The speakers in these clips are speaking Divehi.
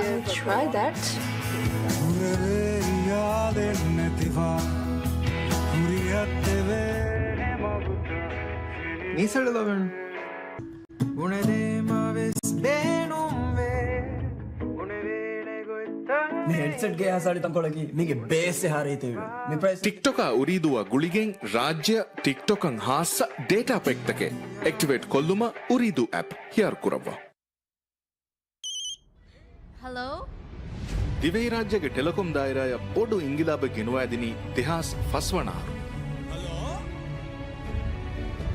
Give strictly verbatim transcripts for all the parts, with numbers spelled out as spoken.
I'll try that. މި ހެޑްސެޓްގެ އެހާ ސާޅި ތަންކޮޅަކީ މީގެ ބޭސް އެހާ ރީތިވެ. މި ޕްރައިސް ޓިކްޓޮކާ އުރީދޫއާ ގުޅިގެން ރާއްޖެއަށް ޓިކްޓޮކަށް ހާއްސަ ޑޭޓާ ޕެކްތަކެއް އެކްޓިވޭޓް ކޮށްލުމަށް އުރީދޫ އެޕް ހިޔާރު ކުރައްވާ. ހަލޯ؟ ދިވެހިރާއްޖޭގެ ޓެލެކޮމް ދާއިރާއަށް ބޮޑު އިންގިލާބެއް ގެނުވައިދިނީ ދެހާސް ފަސް ވަނަ އަހަރު.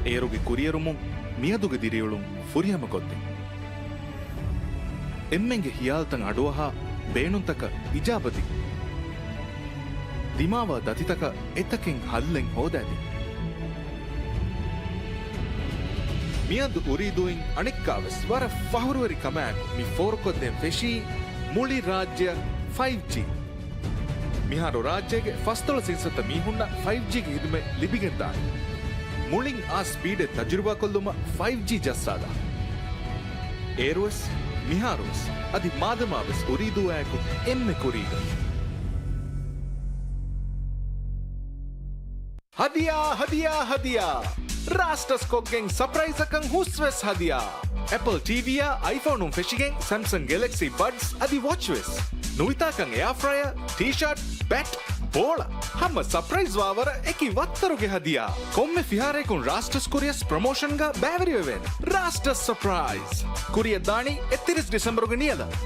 އޭރުގެ ކުރިއެރުމުން މިއަދުގެ ދިރިއުޅުން ފުރިހަމަކޮށްދިން. އެންމެންގެ ހިޔާލުތައް އަޑުއަހާ، ބޭނުންތަކަށް އިޖާބަދިން. ދިމާވާ ދަތިތަކަށް އެތަކެއް ހައްލެއް ހޯދައިދިން. މިއަދު އުރީދޫއިން އަނެއްކާވެސް ވަރަށް ފަހުރުވެރި ކަމާއެކު މި ފޯރުކޮށްދޭން ފެށީ މުޅި ރާއްޖެއަށް ފައިވް ޖީ. މިހާރު ރާއްޖޭގެ ފަސްދޮޅަސް އިންސައްތަ މީހުންނަށް ފައިވް ޖީގެ ހިދުމަތް ލިބިގެންދާނެ. މުޅިން އާ ސްޕީޑެއް ތަޖުރިބާކޮށްލުމަށް ފައިވް ޖީ ޖައްސާލާ. އޭރުވެސް، މިހާރުވެސް، އަދި މާދަމާވެސް އުރީދޫއާއެކު އެންމެ ކުރީގަ. ހަދިޔާ، ހަދިޔާ، ހަދިޔާ! ރާސްޓަސް ކޮށްގެން ސަޕްރައިޒަކަށް ހުސްވެސް ހަދިޔާ! އެޕަލް ޓީވީއާ އައިފޯނުން ފެށިގެން ސަމްސަން ގެލެކްސީ ބަޑްސް އަދި ވޮޗްވެސް. ނުވިތާކަން އެއާ ފްރަޔަރ، ޓީޝާޓް، ބެޓް، ބޯޅަ. ހަމަ ސަޕްރައިޒް ވާވަރަށް އެކި ވައްތަރުގެ ހަދިޔާ. ކޮންމެ ފިހާރަޔަކުން ރާސްޓަސް ކުރިޔަސް ޕްރޮމޯޝަންގަ ބައިވެރިވެވޭނެ. ރާސްޓަސް ސަޕްރައިޒް. ކުރިއަށް ދާނީ އެއްތިރީސް ޑިސެމްބަރުގެ ނިޔަލަށް.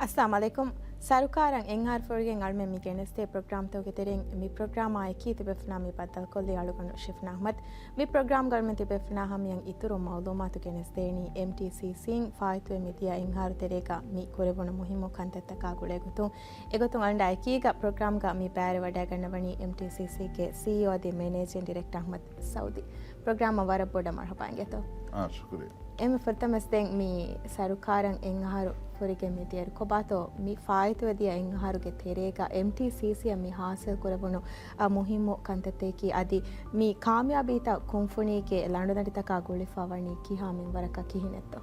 އައްސަލާމު ޢަލައިކުމް. ސަރުކާރަށް އެއްއަހަރު ފުރިގެން އަޅުމެން މި ގެނެސްދޭ ޕްރޮގްރާމްތަކުގެ ތެރެއިން މި ޕްރޮގްރާމާ އެކީ ތިބޭފުޅާ މި ބައްދަލުކޮށްލީ އަޅުގަނޑު ޝިފްނާ އަޙްމަދު. މި ޕްރޮގްރާމްގަ އަޅުމެން ތިބޭފުޅާ ހަމަޔަށް އިތުރު މަޢުލޫމާތު ގެނެސްދޭނީ އެމްޓީސީސީން ފާއިތުވެ މިދިޔަ އެއްއަހަރު ތެރޭގަ މި ކުރެވުނު މުހިއްމު ކަންތައްތަކާ ގުޅޭގޮތުން. އެގޮތުން އަޅުގަނޑާ އެކީގަ ޕްރޮގްރާމްގަ މި ބައިވެރިވަޑައިގަންނަވަނީ އެމްޓީސީސީގެ ސީއީއޯ އަދި މެނޭޖިން ޑިރެކްޓަރ އަޙްމަދު ސައުދީ. ޕްރޮގްރާމަށް ވަރަށް ބޮޑަށް މަރުޙަބާ އިނގޭތޯ. އާ، ޝުކުރިއްޔާ. އެންމެ ފުރަތަމަސް ދެން މި ސަރުކާރަށް އެއްއަހަރު ފުރިގެން މިދިޔައިރު ކޮބާތޯ މި ފާއިތުވެ ދިޔަ އެއްއަހަރުގެ ތެރޭގަ އެމްޓީސީސީއަށް މި ހާސިލް ކުރެވުނު އަ، މުހިއްމު ކަންތައްތަކީ އަދި މި ކާމިޔާބީތައް ކުންފުނީގެ ލަނޑުދަނޑިތަކާ ގުޅިފަ ވަނީ ކިހާ މިންވަރަކަށް ކިހިނެއްތޯ؟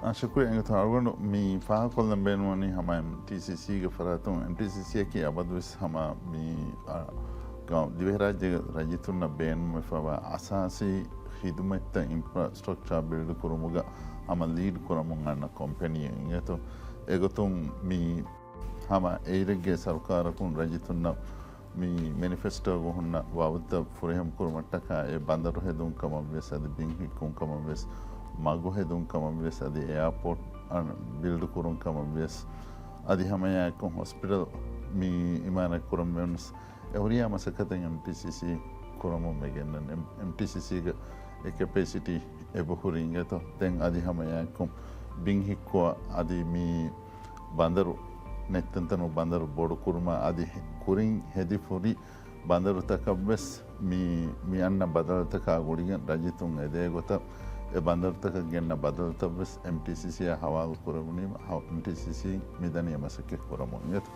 އާ، ޝުކުރިއްޔާ އިނގޭތޯ. އަޅުގަނޑު މި ފާހަގަކޮށްލަން ބޭނުންވަނީ ހަމަ އެމްޓީސީސީގެ ފަރާތުން އެމްޓީސީސީއަކީ އަބަދުވެސް ހަމަ މި، އަ، ގަ-، ދިވެހިރާއްޖޭގެ ރައްޔިތުންނަށް ބޭނުންވެފައިވާ އަސާސީ ޚިދުމަތްތައް އިންފްރާސްޓްރަކްޗާ ބިލްޑް ކުރުމުގަ ހަމަ ލީޑް ކުރަމުން އަންނަ ކޮމްޕެނީއެއް އިނގޭތޯ. އެގޮތުން މި ހަމަ އެއިރެއްގެ ސަރުކާރަކުން ރައްޔިތުންނަށް މި މެނިފެސްޓޯގަ ހުންނަ ވައުދުތައް ފުރިހަމަކުރުމަށްޓަކާ އެ ބަނދަރު ހެދުން ކަމަށްވިޔަސް އަދި ބިން ހިއްކުން ކަމަށްވިޔަސް މަގު ހެދުން ކަމަށްވިޔަސް އަދި އެއާޕޯޓް ބިލްޑް ކުރުން ކަމަށްވިޔަސް އަދި ހަމައެއާއެކު ހޮސްޕިޓަލް މި އިމާރާތް ކުރަން ވެސް އެ ހުރިހާ މަސައްކަތެއް އެމްޓީސީސީ ކުރަމުން ވެގެންނެއް. އެމް-، އެމްޓީސީސީގެ އެ ކެޕޭސިޓީ އެބަހުރި އިނގޭތޯ. ދެން އަދި ހަމައެއާއެކު ބިން ހިއްކުވާ އަދި މި ބަނދަރު ނެތްތަންތަނު ބަނދަރު ބޮޑުކުރުމާ އަދި ކުރިން ހެދި ފުރި ބަނދަރުތަކަށްވެސް މި، މި އަންނަ ބަދަލުތަކާ ގުޅިގެން ރައްޔިތުން އެދޭ ގޮތަށް އެ ބަނދަރުތަކަށް ގެންނަ ބަދަލުތައްވެސް އެމްޓީސީސީއާ ހަވާލު ކުރެވުނީމަ، ހަ-، އެމްޓީސީސީ މިދަނީ މަސައްކަތް ކުރަމުން އިނގޭތޯ.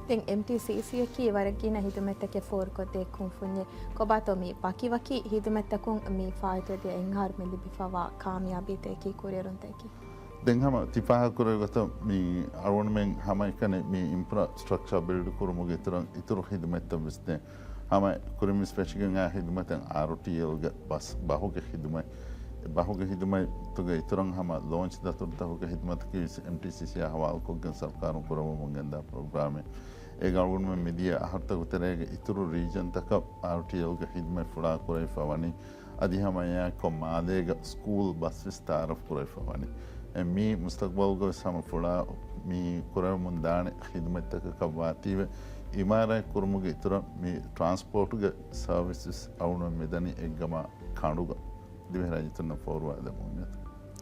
ދެން އެމްޓީސީސީއަކީ ވަރަށް ގިނަ ހިދުމަތްތަކެއް ފޯރުކޮށްދޭ ކުންފުންޏެއް. ކޮބާތޯ މި ވަކިވަކި ހިދުމަތްތަކުން މި ފާއިތުވެދިޔަ އެއްއަހަރު މި ލިބިފައިވާ ކާމިޔާބީތަކަކީ ކުރިއެރުންތަކަކީ؟ ދެން ހަމަ ތި ފާހަގަކުރެއްވި ގޮތަށް މި އަޅުގަނޑުމެން ހަމައެކަނި މި އިންފްރާސްޓްރަކްޗާ ބިލްޑް ކުރުމުގެ އިތުރަށް އިތުރު ހިދުމަތްތައް ވެސް ދޭ. ހަމަ ކުރިން ވެސް ފެށިގެން އާ ހިދުމަތަށް އާރުޓީއެލްގެ ބަސް ބަހުގެ ހިދުމަތް، ބަހުގެ ހިދުމަތުގެ އިތުރަށް ހަމަ ލޯންޗް ދަތުރުތަކުގެ ހިދުމަތަކީ ވެސް އެމްޓީސީސީއާ ހަވާލުކޮށްގެން ސަރުކާރުން ކުރަމުން ގެންދާ ޕްރޮގްރާމެއް. އޭގަ އަޅުގަނޑުމެން މިދިޔަ އަހަރުތަކުގެ ތެރޭގަ އިތުރު ރީޖަންތަކަށް އާރުޓީއެލްގެ ހިދުމަތް ފުޅާ ކުރެވިފަ ވަނީ. އަދި ހަމަ އެއާއެއްކޮށް މާލޭގަ ސްކޫލް ބަސް ވެސް ތައާރަފް ކުރެވިފަ ވަނީ. އެ މީ މުސްތަގްބަލްގަ ވެސް ހަމަ ފުޅާ މި ކުރެވެމުން ދާނެ ޚިދުމަތްތަކަކަށް ވާތީވެ، އިމާރާތް ކުރުމުގެ އިތުރަށް މި ޓްރާންސްޕޯޓްގެ ސާވިސް ވެސް އަޅުގަނޑުމެން މިދަނީ އެއްގަމާ ކަނޑުގަ ދިވެހި ރައްޔިތުންނަށް ފޯރުވާދެމުން އެތަ.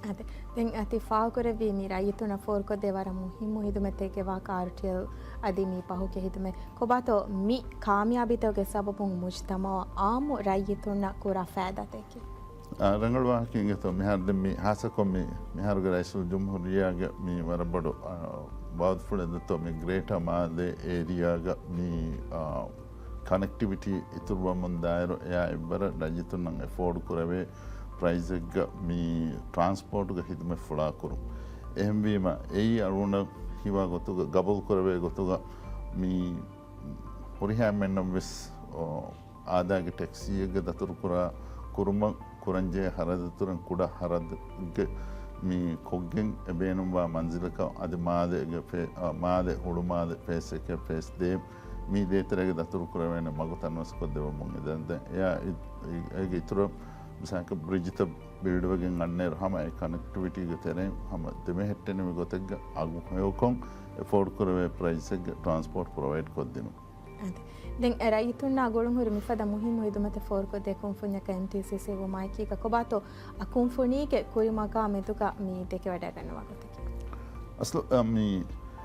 އަދި ދެން އަތި ފާހަގަކުރެއްވީ މި ރައްޔިތުންނަށް ފޯރުކޮށްދޭ ވަރަށް މުހިއްމު ހިދުމަތެއްގެ ވާކަ އާރްޓީއެލް އަދި މި ޕަހުގެ ހިދުމަތް. ކޮބާތޯ މި ކާމިޔާބީތަކުގެ ސަބަބުން މުޖްތަމައަށް އާއްމު ރައްޔިތުންނަށް ކުރާ ފައިދާތަކީ؟ އާ، ރަނގަޅު ވާހަކައެއް އިނގޭތޯ. މިހާރު ދެން މި ހާއްސަކޮށް މި، މިހާރުގެ ރައީސުލްޖުމްހޫރިއްޔާގެ މި ވަރަށް ބޮޑު، އާ، ވައުދުފުޅެއް ދެއްތޯ މި ގްރޭޓަ މާލޭ އޭރިއާގަ މި، އާ، ކަނެކްޓިވިޓީ އިތުރުވަމުން ދާއިރު އެއާ އެއްވަރަށް ރައްޔިތުންނަށް އެފޯޑް ކުރެވޭ ޕްރައިސްއެއްގަ މި ޓްރާންސްޕޯޓްގެ ހިދުމަތް ފުޅާކުރުން. އެހެންވީމަ އެއީ އަޅުގަނޑަށް ހީވާ ގޮތުގަ، ގަބޫލު ކުރެވޭ ގޮތުގަ މި ހުރިހާ އެންމެންނަށް ވެސް، އޯ، އާދައިގެ ޓެކްސީއެއްގެ ދަތުރުކުރާ ކުރުމަށް ކުރަންޖެހޭ ހަރަދުތުރެން ކުޑަ ހަރަދެއްގެ މި ކޮށްގެން އެ ބޭނުންވާ މަންޒިލަކަށް އަދި މާލޭގެ ފޭ-، އާ، މާލެ ހުޅުމާލެ ފޭސް އެކެއް ފޭސް ދޭ މި ދޭތެރޭގަ ދަތުރުކުރެވޭނެ މަގު ތަނަވަސްކޮށްދެވެމުން އެދެންދެން އެއާ އި-، އި-، އޭގެ އިތުރަށް މިސާލަކަށް ބްރިޖްތައް ބިލްޑްވެގެން އަންނައިރު ހަމަ އެ ކަނެކްޓިވިޓީގެ ތެރެއިން ހަމަ ދެމެހެއްޓެނިވި ގޮތެއްގަ އަގު ހެޔޮކޮށް އެފޯޑް ކުރެވޭ ޕްރައިސްއެއްގެ ޓްރާންސްޕޯޓް ޕްރޮވައިޑް ކޮށްދިނުން. އަދި ދެން ރައްޔިތުންނާ ގުޅުންހުރި މިފަދަ މުހިއްމު ހިދުމަތެއް ފޯރުކޮށްދޭ ކުންފުންޏަކަށް އެމްޓީސީސީ ވުމާއެކީގަ ކޮބާތޯ އަ ކުންފުނީގެ ކުރިމަގާ މެދުގަ މި ދެކެވަޑައިގަންނަވާ ގޮތަކީ؟ އަސްލު، އަ، މި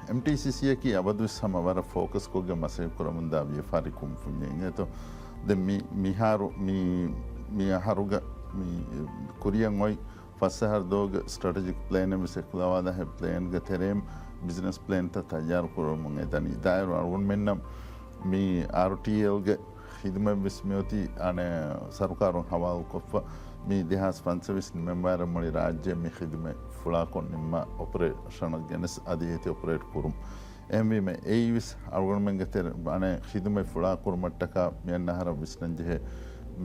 އެމްޓީސީސީއަކީ އަބަދުވެސް ހަމަ ވަރަށް ފޯކަސްކޮށްގެން މަސައްކަތް ކުރަމުންދާ ވިޔަފާރި ކުންފުންޏެއް އިނގޭތޯ. ދެން މި، މިހާރު، މި، މި އަހަރުގަ، މި ކުރިއަށް އޮތް ފަސް އަހަރު ދުވަހުގެ ސްޓްރެޓެޖިކް ޕްލޭނެއް ވެސް އެކުލަވާލާ ހެ ޕްލޭންގެ ތެރެއިން ބިޒްނަސް ޕްލޭންތައް ތައްޔާރު ކުރަމުން އެދަނީ. ދާއިރު އަޅުގަނޑުމެންނަށް މި އާރުޓީއެލްގެ ހިދުމަތް ވެސް މިއޮތީ އަނެއް ސަރުކާރުން ހަވާލުކޮށްފަ މި ދެހާސް ފަންސަވީސް ނިމެންވާއިރަށް މުޅި ރާއްޖެ މި ހިދުމަތް ފުޅާކޮށް ނިންމާ އޮޕަރޭޝަނަށް ގެނެސް އަދި އޭތި އޮޕަރޭޓް ކުރުން. އެހެންވީމަ އެއީވެސް އަޅުގަނޑުމެންގެ ތެރެ-، އަނެއް ހިދުމަތް ފުޅާ ކުރުމަށްޓަކާ މިއަންނަ އަހަރަށް ވިސްނަންޖެހޭ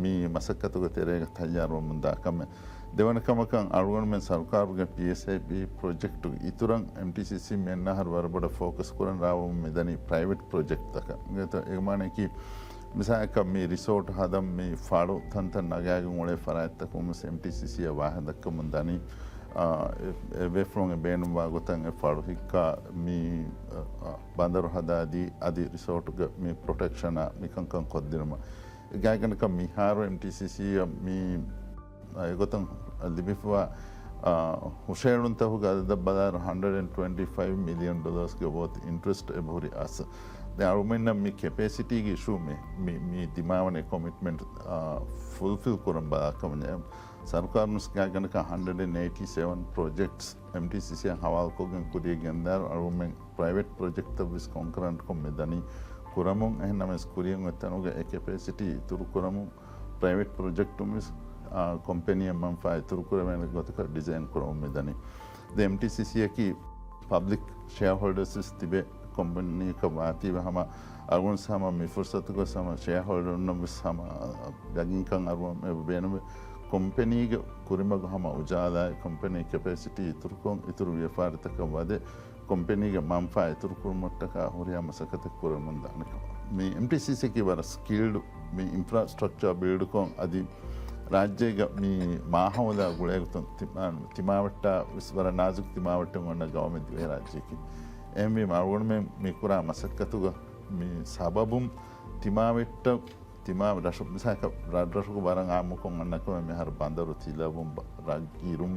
މި މަސައްކަތުގެ ތެރޭގަ ތައްޔާރުވަމުންދާ ކަމެއް. ދެވަނަ ކަމަކަށް އަޅުގަނޑުމެން ސަރުކާރުގެ ޕީއެސްއައިޕީ ޕްރޮޖެކްޓުގެ އިތުރަށް އެމްޓީސީސީ މިއަންނަ އަހަރު ވަރަށް ބޮޑަށް ފޯކަސް ކުރަން ރާވަމުން މިދަނީ ޕްރައިވެޓް ޕްރޮޖެކްޓްތަކަށް. އެގޮތަށް އެ މާނައަކީ މިސާލަކަށް މި ރިސޯޓް ހަދަން މި ފަޅު ތަންތަން ނަގާގެން އުޅޭ ފަރާތްތަކުން ވެސް އެމްޓީސީސީއަށް ވާހަކަ ދައްކަމުން ދަނީ. އާ، އެ، އެ ބޭފުޅުން އެ ބޭނުންވާ ގޮތަށް އެ ފަޅު ހިއްކާ މި، އާ، ބަނދަރު ހަދާދީ އަދި ރިސޯޓުގެ މި ޕްރޮޓެކްޝަނާ މިކަންކަން ކޮށްދިނުމަށް. އެ ގާތްގަނޑަކަށް މިހާރު އެމްޓީސީސީއަށް މި، އާ، އެގޮތަށް ލިބިފައިވާ، އާ، ހުށައެޅުންތަކުގެ އަދަދަށް ބަލާއިރު ހަންޑްރެޑް އެންޑް ޓްވެންޓީ ފައިވް މިލިއަން ޑޮލާސްގެ ވޯތް އިންޓްރެސްޓް އެބަހުރި އަސް. ދެން އަޅުގަނޑުމެންނަށް މި ކެޕޭސިޓީގެ އިޝޫ މި، މި، މި ދިމާވަނީ ކޮމިޓްމަންޓް، އާ، ފުލްފިލް ކުރަން ބަލާކަމަށް. ސަރުކާރުން ގާތްގަނޑަކަށް ހަންޑްރެޑް އެއިޓީ ސެވަން ޕްރޮޖެކްޓްސް އެމްޓީސީސީއަށް ހަވާލުކޮށްގެން ކުރިއަށް ގެންދާއިރު އަޅުގަނޑުމެން ޕްރައިވެޓް ޕްރޮޖެކްޓްތައް ވެސް ކޮންކަރެންޓްކޮށް މިދަނީ ކުރަމުން. އެހެންނަމަވެސް ކުރިއަށް އޮތް ތަނުގެ އެ ކެޕޭސިޓީ އިތުރު ކުރަމުން ޕްރައިވެޓް ޕްރޮޖެކްޓުން ވެސް، އާ، ކޮމްޕެނީއަށް މަންފާ އިތުރު ކުރެވޭނެ ގޮތަކަށް ޑިޒައިން ކުރަމުން މިދަނީ. ދެން އެމްޓީސީސީއަކީ ޕަބްލިކް ޝެއާހޯލްޑަރސް ވެސް ތިބޭ ކޮމްޕެނީއަކަށް ވާތީވެ ހަމަ އަޅުގަނޑު ހަމަ މި ފުރުސަތުގަ ހަމަ ޝެއާހޯލްޑަރުންނަށް ވެސް ހަމަ ޔަގީންކަން އަރުވަން ބޭނުމެވެ. ކޮމްޕެނީގެ ކުރިމަގު ހަމަ އުޖާލާއި، ކޮމްޕެނީ ކެޕޭސިޓީ އިތުރުކޮށް، އިތުރު ވިޔަފާރިތަކަށް ވަދެ، ކޮމްޕެނީގެ މަންފާ އިތުރުކުރުމަށްޓަކާ ހުރިހާ މަސައްކަތެއް ކުރަމުން ދާނެ ކަމަށް. މި އެމްޓީސީސީއަކީ ވަރަށް ސްކިލްޑް މި އިންފްރާސްޓްރަކްޗާ ބިލްޑްކޮށް އަދި ރާއްޖޭގަ މި މާހައުލާ ގުޅޭގޮތުން ތިމާ-، ތިމާވެއްޓާ ވެސް ވަރަށް ނާޒުކު ތިމާވެއްޓެން އޮންނަ ގައުމެއް ދިވެހިރާއްޖެއަކީ. އެހެންވީމަ އަޅުގަނޑުމެން މި ކުރާ މަސައްކަތުގަ މި ސަބަބުން ތިމާވެއްޓަށް ތިމާ ރަށު، މިސާލަކަށް ރަށްރަށުގެ ވަރަށް އާއްމުކޮށް އަންނަ ކަމެއް މިހާރު ބަނދަރު ތިލަވުން، ބަ-، ރަށް އިރުން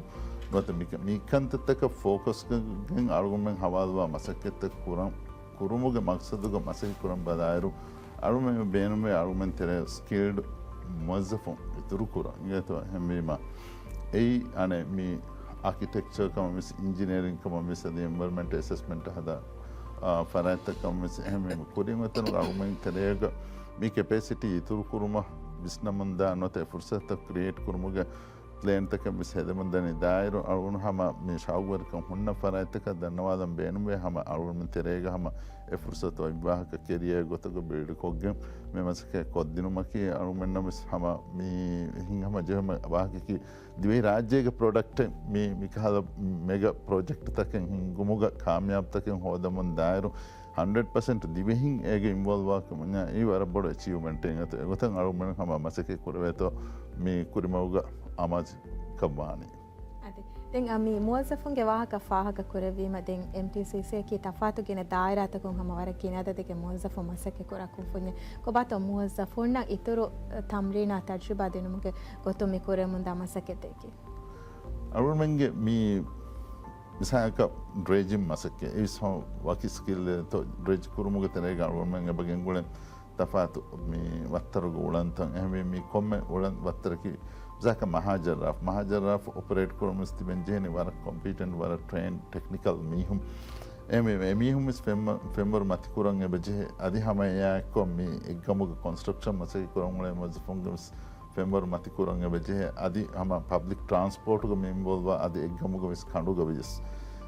ނުވަތަ މި-، މިކަންތައްތަކަށް ފޯކަސްކޮށްގެން އަޅުގަނޑުމެން ހަވާލުވާ މަސައްކަތްތައް ކުރަން، ކުރުމުގެ މަގްސަދުގަ މަސައްކަތް ކުރަން ބަލާއިރު، އަޅުގަނޑުމެން ބޭނުމޭ އަޅުގަނޑުމެން ތެރޭ ސްކިލްޑް މުވައްޒަފުން އިތުރު ކުރަން. އިނގޭތޯ؟ އެހެންވީމަ އެއީ އަނެއް މި އާކިޓެކްޗަރ ކަމަށް ވެސް، އިންޖިނިއަރިން ކަމަށް ވެސް، އަދި އެންވަޔަރމަންޓް އެސެސްމަންޓް ހަދާ، އާ، ފަރާތްތައް ކަމަށް ވެސް. އެހެންވީމަ ކުރިން އޮތް ތަނުގަ އަޅުގަނޑުމެން ތެރޭގަ މި ކެޕޭސިޓީ އިތުރު ކުރުމަށް ވިސްނަމުންދާ ނުވަތަ އެ ފުރުސަތުތައް ކްރިއޭޓް ކުރުމުގެ ޕްލޭންތަކެއް ވެސް ހެދެމުންދަނީ. ދާއިރު އަޅުގަނޑު ހަމަ މި ޝައުގުވެރިކަން ހުންނަ ފަރާތްތަކަށް ދަންނަވާލަން ބޭނުންވޭ، ހަމަ އަޅުގަނޑުމެން ތެރޭގަ ހަމަ އެ ފުރުސަތު އޮތް ވާހަކަ ކެރިއަރ ގޮތުގަ ބިލްޑްކޮށްގެން މި މަސައްކަތް ކޮށްދިނުމަކީ އަޅުގަނޑުމެންނަށް ވެސް ހަމަ މި ހިތްހަމަ ޖެހުމެއް ވާހަކައަކީ ދިވެހި ރާއްޖޭގެ ޕްރޮޑަކްޓެއް މި، މިކަހަލަ މެގަ ޕްރޮޖެކްޓްތަކެއް ހިންގުމުގަ ކާމިޔާބުތަކެއް ހޯދަމުން ދާއިރު ހަންޑްރެޑް ޕަސެންޓް ދިވެހިން އޭގެ އިންވޮލްވް ވާކަމަށް އެއީ ވަރަށް ބޮޑު އެޗީވްމަންޓެއް. އެގޮތަށް އަޅުގަނޑު ހަމަ މަސައްކަތް ކުރެވޭތޯ މި ކުރިމަގުގަ އަމާޒުކަން ވާނީ. އަދި ދެން އަ، މި މުވައްޒަފުންގެ ވާހަކަ ފާހަގަ ކުރެއްވީމަ، ދެން އެމްޓީސީސީއަކީ ތަފާތު ގިނަ ދާއިރާތަކުން ހަމަ ވަރަށް ގިނަ އަދަދެއްގެ މުވައްޒަފުން މަސައްކަތް ކުރާ ކުންފުންޏެއް. ކޮބާތޯ މުވައްޒަފުންނަށް އިތުރު ތަމްރީނާ ތަޖުރިބާ ދިނުމުގެ ގޮތުން މި ކުރެވެމުންދާ މަސައްކަތަކީ؟ އަޅުގަނޑުމެންގެ މި މިސާލަކަށް ޑްރެޖިން މަސައްކަތް އެއީސް ހަމަ ވަކި ސްކިލްއެއްތޯ ޑްރެޖް ކުރުމުގެ ތެރޭގަ އަޅުގަނޑުމެން އެބަ ގެންގުޅެން ތަފާތު މި ވައްތަރުގެ އުޅަނދުތައް. އެހެންވެ، މި ކޮންމެ އުޅަނދު ވައްތަރަކީ މިސާލަކަށް މަހާ ޖައްރާފް، މަހާ ޖައްރާފް އޮޕަރޭޓް ކުރަމުން ތިބެން ޖެހެނީ ވަރަށް ކޮމްޕީޓެންޓް، ވަރަށް ޓްރެއިން ޓެކްނިކަލް މީހުން. އެހެންވެ، އެމީހުން ވެސް ފެން-، ފެންވަރު މަތިކުރަން އެބަޖެހޭ. އަދި ހަމަ އެއާއެއްކޮށް މި އެއްގަމުގަ ކޮންސްޓްރަކްޝަން މަސައްކަތް ކުރަން އުޅޭ މުވައްޒަފުންގެ ވެސް ފެންވަރު މަތިކުރަން އެބަޖެހޭ. އަދި ހަމަ ޕަބްލިކް ޓްރާންސްޕޯޓުގަ މި އިންވޮލްވާ އަދި އެއްގަމުގަ ވެސް ކަނޑުގަ ވިޔަސް.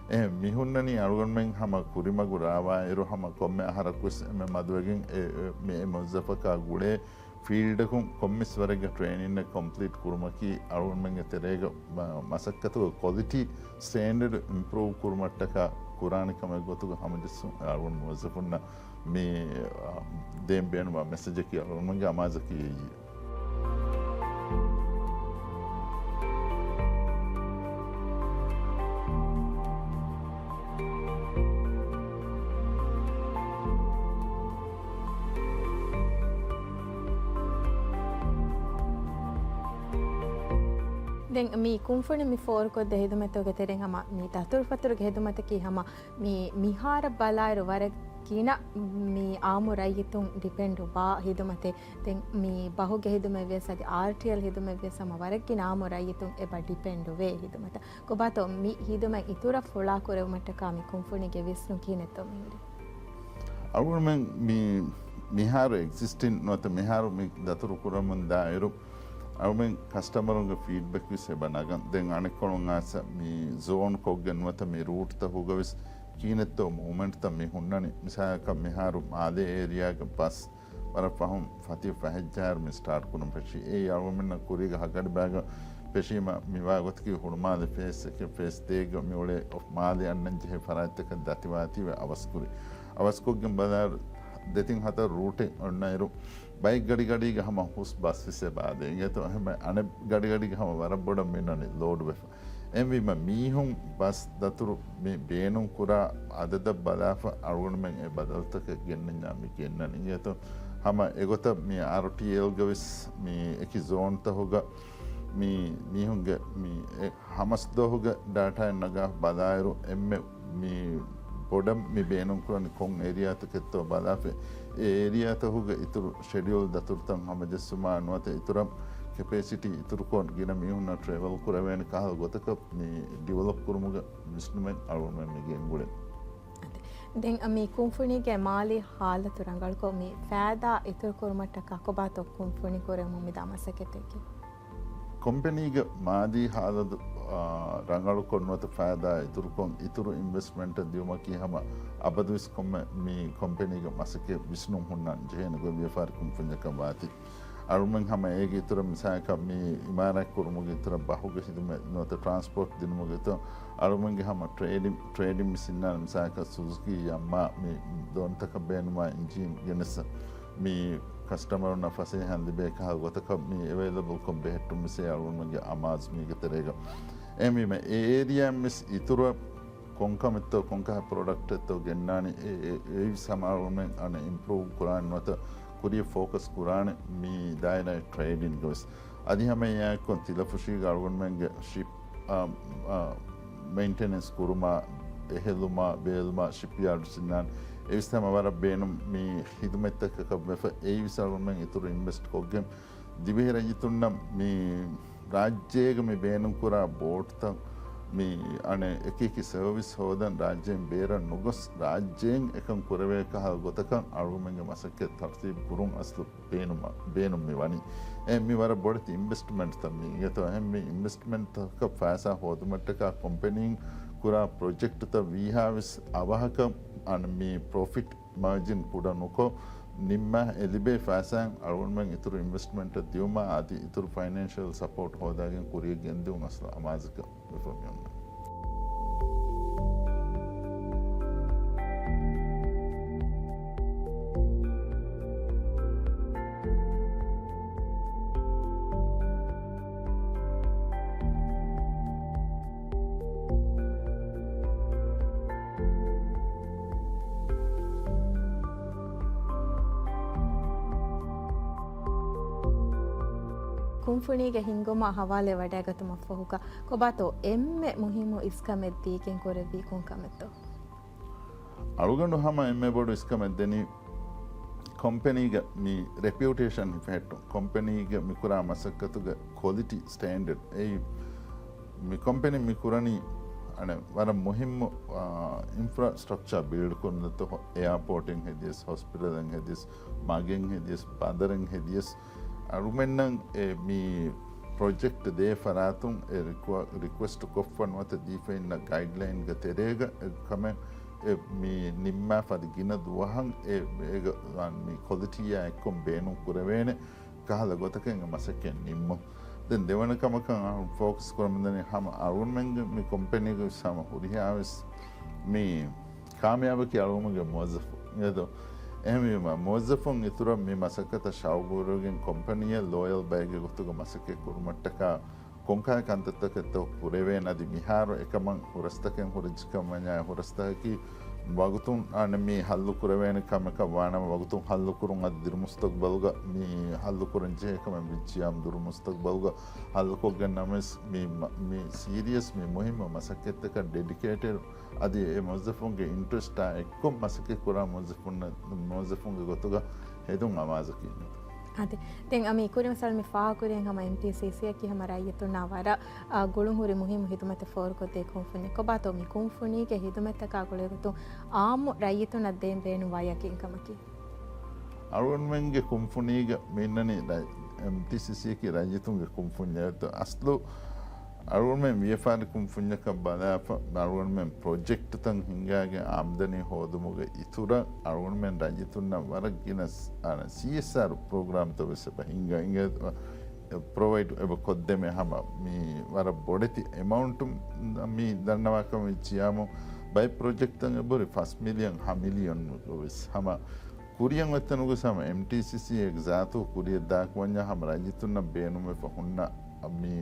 އެހެން މި ހުންނަނީ އަޅުގަނޑުމެން ހަމަ ކުރިމަގު ރާވާއިރު ހަމަ ކޮންމެ އަހަރަކުވެސް އެންމެ މަދުވެގެން އެ، އެ، މި އެ މުވައްޒަފަކާ ގުޅޭ ފީލްޑަކުން ކޮންމެސް ވަރެއްގެ ޓްރެއިނިންއެއް ކޮމްޕްލީޓް ކުރުމަކީ އަޅުގަނޑުމެންގެ ތެރޭގަ މަ-، މަސައްކަތުގެ ކޮލިޓީ ސްޓޭންޑަޑް އިމްޕްރޫވް ކުރުމަށްޓަކާ ކުރާނެ ކަމެއް ގޮތުގަ ހަމަޖެއްސުން އަޅުގަނޑު މުވައްޒަފުންނަށް މި، އާ، ދޭން ބޭނުންވާ މެސެޖަކީ އަޅުގަނޑުމެންގެ އަމާޒަކީ އެއީ. ދެން މި ކުންފުނި މި ފޯރުކޮށްދޭ ހިދުމަތުގެ ތެރެއިން ހަމަ މި ދަތުރުފަތުރުގެ ހިދުމަތަކީ ހަމަ މި މިހާރަށް ބަލާއިރު ވަރަށް ގިނަ މި އާއްމު ރައްޔިތުން ޑިޕެންޑް ވާ ހިދުމަތެއް. ދެން މި ބަހުގެ ހިދުމަތް ވިޔަސް އަދި އާރްޓީއެލް ހިދުމަތް ވިޔަސް ހަމަ ވަރަށް ގިނަ އާއްމު ރައްޔިތުން އެބަ ޑިޕެންޑް ވޭ ހިދުމަތަށް. ކޮބާތޯ މި ހިދުމަތް އިތުރަށް ފުޅާ ކުރެވުމަށްޓަކާ މި ކުންފުނީގެ ވިސްނުން ކިހިނެއްތޯ މިހިރީ؟ އަޅުގަނޑުމެން މި، މިހާރު އެގްޒިސްޓިން ނުވަތަ މިހާރު މި ދަތުރު ކުރަމުން ދާއިރު، އަޅުމެން ކަސްޓަމަރުންގެ ފީޑްބެކް ވެސް އެބަ ނަގަން. ދެން އަނެއްކޮޅުން އާސަ މި ޒޯން ކޮށްގެން ނުވަތަ މި ރޫޓްތަކުގަ ވެސް ކިހިނެއްތޯ މޫވްމެންޓްތައް މި ހުންނަނީ. މިސާލަކަށް މިހާރު މާލޭ އޭރިއާގެ ބަސް ވަރަށް ފަހުން ފަތި ފަހެއްޖާއިރު މި ސްޓާޓް ކުރަން ފެށީ. އެއީ އަޅުގަނޑުމެންނަށް ކުރީގެ ހަގަޑިބައިގަ ފެށީމަ މިވާ ގޮތަކީ ހުޅުމާލެ ފޭސް އެކެއް ފޭސް ދޭގަ މިއުޅޭ މާލެ އަންނަން ޖެހޭ ފަރާތްތަކަށް ދަތިވާތީވެ އަވަސްކުރި. އަވަސްކޮށްގެން ބަލާއިރު ދެތިން ހަތަރު ރޫޓެއް އޮންނައިރު ބައެއް ގަޑިގަޑީގަ ހަމަ ހުސް ބަސް ވެސް އެބަ އާދޭ. އިނގޭތޯ އެހެން އަނެއް ގަޑިގަޑީގަ ހަމަ ވަރަށް ބޮޑަށް މިނަނީ ލޯޑް ވެފަ. އެހެންވީމަ މީހުން ބަސް ދަތުރު މި ބޭނުން ކުރާ އަދަދަށް ބަލާފަ އަޅުގަނޑުމެން އެ ބަދަލުތަކެއް ގެންނަންޏާ މި ގެންނަނީ. އިނގޭތޯ ހަމަ އެގޮތަށް މި އާރްޓީއެލްގަ ވެސް މި އެކި ޒޯންތަހުގަ މި މީހުންގެ މި އެ ހަމަސްދުވަހުގެ ޑާޓާއެއް ނަގާ ބަލާއިރު އެންމެ މި ބޮޑަށް މި ބޭނުންކުރަނީ ކޮން އޭރިއާތަކެއްތޯ ބަލާފަ، އެ އޭރިއާތަހުގެ އިތުރު ޝެޑިއުލް ދަތުރުތައް ހަމަޖެއްސުމާ ނުވަތަ އިތުރަށް ކެޕޭސިޓީ އިތުރުކޮށް ގިނަ މީހުންނަށް ޓްރެވެލް ކުރެވޭނެ ކަހަލަ ގޮތަކަށް މި ޑިވެލޮޕް ކުރުމުގެ ވިސްނުމެއް އަޅުގަނޑުމެން މި ގެންގުޅެނީ. ދެން މި ކުންފުނީގެ މާލީ ހާލަތު ރަނގަޅުކޮށް، މި ފައިދާ އިތުރުކުރުމަށްޓަކާ ކޮބާތޯ ކުންފުނި ކުރެވެމުން މިދާ މަސައްކަތަކީ؟ ކޮމްޕެނީގެ މާލީ ހާލަތު، އާ، ރަނގަޅުކޮށް ނުވަތަ ފައިދާ އިތުރުކޮށް، އިތުރު އިންވެސްޓްމަންޓެއް ދިއުމަކީ ހަމަ އަބަދުވެސް ކޮންމެ މި ކޮމްޕެނީގެ މަސައްކަތް ވިސްނުން ހުންނަން ޖެހޭނެ ގޮތް ވިޔަފާރި ކުންފުންޏަކަށް ވާތީ. އަޅުމެން ހަމަ އޭގެ އިތުރަށް މިސާލަކަށް މި އިމާރާތް ކުރުމުގެ އިތުރަށް ބަހުގެ ހިދުމަތް ނުވަތަ ޓްރާންސްޕޯޓް ދިނުމުގެ އިތުރަށް އަޅުމެންގެ ހަމަ ޓްރޭޑިން، ޓްރޭޑިން މި ސިންނާނެ މިސާލަކަށް ސުޒުކީ ޔަމްމާ މި ދޯންތަކަށް ބޭނުމާ އިންޖީން ގެނެސް މި ކަސްޓަމަރުންނަށް ފަސޭހައިން ލިބޭ ކަހަލަ ގޮތަކަށް މި އެވައިލަބަލްކޮށް ބެހެއްޓުން މިސޭ އަޅުގަނޑުމެންގެ އަމާޒު މީގެ ތެރޭގަ. އެހެންވީމަ އެ އޭރިއާއިން ވެސް އިތުރަށް ކޮންކަމެއްތޯ ކޮންކަހަ ޕްރޮޑަކްޓެއްތޯ ގެންނާނީ އެ، އެ، އެއީވެސް ހަމަ އަޅުގަނޑުމެން އަނެއް އިމްޕްރޫވް ކުރާނެ ނުވަތަ ކުރިއަށް ފޯކަސް ކުރާނެ މި ދާއިރާގެ ޓްރޭޑިންގަ ވެސް. އަދި ހަމަ އެއާއެއްކޮށް ތިލަފުށީގަ އަޅުގަނޑުމެންގެ ޝިޕް، އާ، އާ، މެއިންޓެނެންސް ކުރުމާ، އެހެލުމާ، ބޭލުމާ، ޝިޕްޔާޑް ސިންނާން އެވެސް ހަމަ ވަރަށް ބޭނުން މި ހިދުމަތްތަކަކަށް ވެފަ، އެއީވެސް އަޅުގަނޑުމެން އިތުރު އިންވެސްޓް ކޮށްގެން ދިވެހި ރައްޔިތުންނަށް މި ރާއްޖޭގަ މި ބޭނުންކުރާ ބޯޓްތައް މި އަނެއް އެކި އެކި ސަރވިސް ހޯދަން ރާއްޖޭން ބޭރަށް ނުގޮސް ރާއްޖޭން އެކަން ކުރެވޭ ކަހަލަ ގޮތަކަށް އަޅުގަނޑުމެންގެ މަސައްކަތް ތަރުތީބު ކުރުން އަސްލު ބޭނުމަށް، ބޭނުން މި ވަނީ. އެ މި ވަރަށް ބޮޑެތި އިންވެސްޓްމަންޓްތައް މީ. އިނގޭތޯ އެހެން މި އިންވެސްޓްމަންޓްތަކަށް ފައިސާ ހޯދުމަށްޓަކާ ކޮމްޕެނީން ކުރާ ޕްރޮޖެކްޓްތައް ވީހާވެސް އަވަހަކަށް އަން މި ޕްރޮފިޓް މާޖިން ކުޑަ ނުކޮށް، ނިންމާ އެ ލިބޭ ފައިސާއިން އަޅުގަނޑުމެން އިތުރު އިންވެސްޓްމަންޓެއް ދިއުމާ އަދި އިތުރު ފައިނޭންޝަލް ސަޕޯޓް ހޯދާގެން ކުރިއަށް ގެންދިއުން އަސްލު އަމާޒަކަށް ވެފަ މިއޮންނަނީ. ކުންފުނީގެ ހިންގުމާ ހަވާލެ ވަޑައިގަތުމަށްފަހުގަ ކޮބާތޯ އެންމެ މުހިއްމު އިސްކަމެއް ދީގެން ކުރެއްވީ ކޮން ކަމެއްތޯ؟ އަޅުގަނޑު ހަމަ އެންމެ ބޮޑު އިސްކަމެއް ދެނީ ކޮމްޕެނީގެ މި ރެޕިއުޓޭޝަން ހިފެހެއްޓުން، ކޮމްޕެނީގެ މި ކުރާ މަސައްކަތުގެ ކޮލިޓީ ސްޓޭންޑަޑް. އެއީ މި ކޮމްޕެނީ މި ކުރަނީ އަނެއް ވަރަށް މުހިއްމު، އާ، އިންފްރާސްޓްރަކްޗާ ބިލްޑް ކުރުން ދެއްތޯ، އެއާޕޯޓެއް ހެދިޔަސް، ހޮސްޕިޓަލެއް ހެދިޔަސް، މަގެއް ހެދިޔަސް، ބަނދަރެއް ހެދިޔަސް، އަޅުމެންނަށް އެ މި ޕްރޮޖެކްޓް ދޭ ފަރާތުން އެ ރިކުއަ-، ރިކުއެސްޓް ކޮށްފަ ނުވަތަ ދީފައިންނަ ގައިޑްލައިންގެ ތެރޭގަ އެ ކަމެއް އެ މި ނިންމާފަ އަދި ގިނަ ދުވަހަށް އެ އޭގަ މި ކޮލިޓީއާ އެއްކޮށް ބޭނުން ކުރެވޭނެ ކަހަލަ ގޮތަކަށް އެ މަސައްކަތް ނިންމުން. ދެން ދެވަނަ ކަމަކަށް އަހަރު ފޯކަސް ކުރަމުންދަނީ ހަމަ އަޅުގަނޑުމެންގެ މި ކޮމްޕެނީގެ ވެސް ހަމަ ހުރިހާ ވެސް މި ކާމިޔާބަކީ އަޅުގަނޑުމެންގެ މުވައްޒަފުން. އެހެންވީމަ، މުވައްޒަފުން އިތުރަށް މި މަސައްކަތަށް ޝައުގުވެރިވެގެން ކޮމްޕެނީއަށް ލޯޔަލް ބައެއްގެ ގޮތުގަ މަސައްކަތް ކުރުމަށްޓަކާ ކޮންކަހަލަ ކަންތައްތަކެއްތޯ ކުރެވޭނެ. އަދި މިހާރު އެކަމަށް ހުރަސްތަކެއް ހުރެއްޖެކަމަށް ވަންޏާ ހުރަސްތަކަކީ ވަގުތުން އަނެއް މި ހައްލު ކުރެވޭނެ ކަމަކަށް ވާނަމަ ވަގުތުން ހައްލު ކުރުން އަދި ދިރުމުސްތަގްބަލުގަ މި ހައްލު ކުރަން ޖެހޭ ކަމެއް ވިއްޖިޔާމު ދުރުމުސްތަގްބަލުގަ ހައްލުކޮށްގެން ނަމަވެސް މި، މި ސީރިއަސް މި މުހިއްމު މަސައްކަތްތަކަށް ޑެޑިކޭޓެޑް އަދި އެ މުވައްޒަފުންގެ އިންޓްރެސްޓާ އެއްކޮށް މަސައްކަތް ކުރާ މުވައްޒަފުން، މުވައްޒަފުންގެ ގޮތުގަ ހެދުން އަމާޒަކީ. އާދެ، ދެން އަ، މި ކުރިން މިސާލު މި ފާހަގަކުރިން ހަމަ އެމްޓީސީސީއަކީ ހަމަ ރައްޔިތުންނާ ވަރަށް، އާ، ގުޅުންހުރި މުހިއްމު ހިދުމަތެއް ފޯރުކޮށްދޭ ކުންފުންޏެއް. ކޮބާތޯ މި ކުންފުނީގެ ހިދުމަތްތަކާ ގުޅޭގޮތުން އާއްމު ރައްޔިތުންނަށް ދޭން ބޭނުންވާ ޔަގީންކަމަކީ؟ އަޅުގަނޑުމެންގެ ކުންފުނީގަ މި އިންނަނީ ރައް-، އެމްޓީސީސީއަކީ ރައްޔިތުންގެ ކުންފުންޏެއް. އަސްލު އަޅުގަނޑުމެން ވިޔަފާރި ކުންފުންޏަކަށް ބަލާފަ، އަޅުގަނޑުމެން ޕްރޮޖެކްޓްތައް ހިންގާގެން އާމްދަނީ ހޯދުމުގެ އިތުރަށް އަޅުގަނޑުމެން ރައްޔިތުންނަށް ވަރަށް ގިނަ ސް-، އަނެއް ސީއެސްއާރް ޕްރޮގްރާމްތައް ވެސް އެބަ ހިންގަ، އިނގޭ، ޕްރޮވައިޑް އެބަ ކޮށްދެމޭ ހަމަ މި ވަރަށް ބޮޑެތި އެމައުންޓު މި ދަންނަވާކަމަށް ވިއްޖިޔާމު ބައެއް ޕްރޮޖެކްޓްތައް އެބަހުރި ފަސް މިލިއަން ހަ މިލިއަން ވެސް ހަމަ ކުރިއަށް އޮތްތަނުގަ ހަމަ އެމްޓީސީސީ އެ ޒާތު ކުރިއަށް ދާކުވަންޏާ ހަމަ ރައްޔިތުންނަށް ބޭނުންވެފަ ހުންނަ މި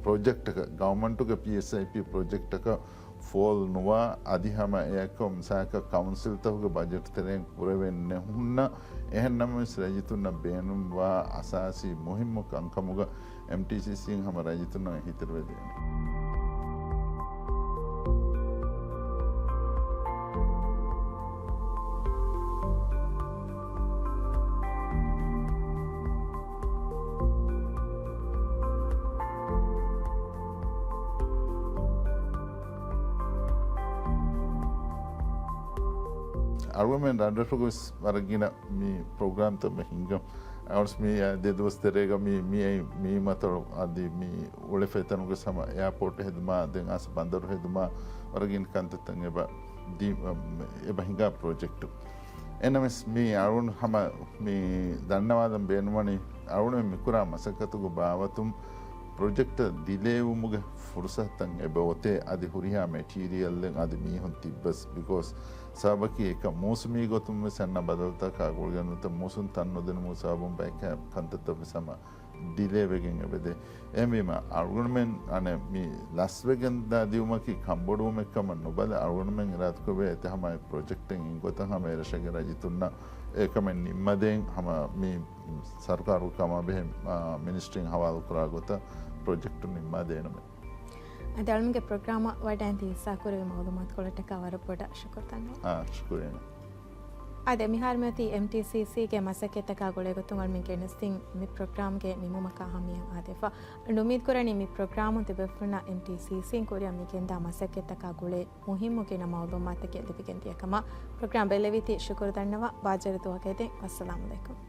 ޕްރޮޖެކްޓަކަށް، ގަވަމަންޓުގެ ޕީއެސްއައިޕީ ޕްރޮޖެކްޓަކަށް ފޯލް ނުވާ، އަދި ހަމަ އެއަކަށް މިސާލަކަށް ކައުންސިލްތަކުގެ ބަޖެޓް ތެރެއިން ކުރެވެން ނެހުންނަ، އެހެން ނަމަވެސް ރައްޔިތުންނަށް ބޭނުންވާ އަސާސީ މުހިއްމު ކަންކަމުގަ އެމްޓީސީސީން ހަމަ ރައްޔިތުންނަށް ހިތެއް ވެދޭނެ. އަޅުގަނޑުމެން ރަށްރަށުގަ ވެސް ވަރަށް ގިނަ މި ޕްރޮގްރާމްތައް ހިންގަން. އަވަސް މި ދެ ދުވަސް ތެރޭގަ މި، މި އައި މި މަތޮޅު އަދި މި އުޅެފައިތަނުގަ ހަމަ އެއާޕޯޓް ހެދުމާ، ދެން އަސް ބަނދަރު ހެދުމާ، ވަރަށް ގިނަ ކަންތައްތައް އެބަ ދި-، އެބަ ހިނގާ ޕްރޮޖެކްޓު. އެނަމެސް މި އަޅުން ހަމަ މި ދަންނަވާލަން ބޭނުންވަނީ، އަޅުން މިކުރާ މަސައްކަތުގެ ބާވަތުން ޕްރޮޖެކްޓް ދިލޭވުމުގެ ފުރުސަތުތައް އެބަ އޮތޭ، އަދި ހުރިހާ މެޓީރިއަލްއެއް އަދި މީހުން ތިއްބަސް، ބިކޯސް ސަބަބަކީ އެކަ މޫސުމީ ގޮތުން ވެސް އަންނަ ބަދަލުތަކާ ގުޅިގެން ނުވަތަ މޫސުން ތަން ނުދިނުމުގެ ސަބަބުން ބައެއް ކަ-، ކަންތައްތައް ވެސް ހަމަ ޑިލޭ ވެގެން އެބަދޭ. އެހެންވީމަ، އަޅުގަނޑުމެން އަނެއް މި ލަސްވެގެން ދާ ދިއުމަކީ ކަންބޮޑުވުމެއް ކަމަށް ނުބަލަ، އަޅުގަނޑުމެން އިރާދަކުރެއްވިއްޔާ އެތައް ހަމަ ޕްރޮޖެކްޓެއް އިން ގޮތަށް ހަމަ އެރަށުގެ ރައްޔިތުންނަށް އެކަމެއް ނިންމަދޭން ހަމަ މި ސަރުކާރުގެ ކަމާ ބެހޭ، އާ، މިނިސްޓްރީން ހަވާލުކުރާ ގޮތަށް ޕްރޮޖެކްޓު ނިންމާދޭނަމޭ. އަދި އަޅުމެންގެ ޕްރޮގްރާމަށް ވަޑައިން ހިއްސާކުރެއްވި މައުލޫމާތުކޮޅަށްޓަކާ ވަރަށް ބޮޑަށް ޝުކުރު ދަންނަވަން. އާ، ޝުކުރިއްޔާ. އާދެ، މިހާރު މިއޮތީ އެމްޓީސީސީގެ މަސައްކަތްތަކާ ގުޅޭގޮތުން އަޅުމެން ގެނެސްދިން މި ޕްރޮގްރާމްގެ ނިމުމަކާ ހަމަޔަށް އާދެފަ. އަޅުގަނޑު އުއްމީދުކުރަނީ މި ޕްރޮގްރާމުން ތިބޭފުޅުންނަށް އެމްޓީސީސީން ކުރިއަށް މި ގެންދާ މަސައްކަތްތަކާ ގުޅޭ މުހިއްމު ގިނަ މައުލޫމާތުތަކެއް ލިބިގެން ދިޔަ ކަމަށް. ޕްރޮގްރާމް ބެއްލެވީތީ ޝުކުރު ދަންނަވަން. ބާއްޖަވެރި ދުވަހަކަށް އެދެން. އައްސަލާމު ޢަލައިކުމް.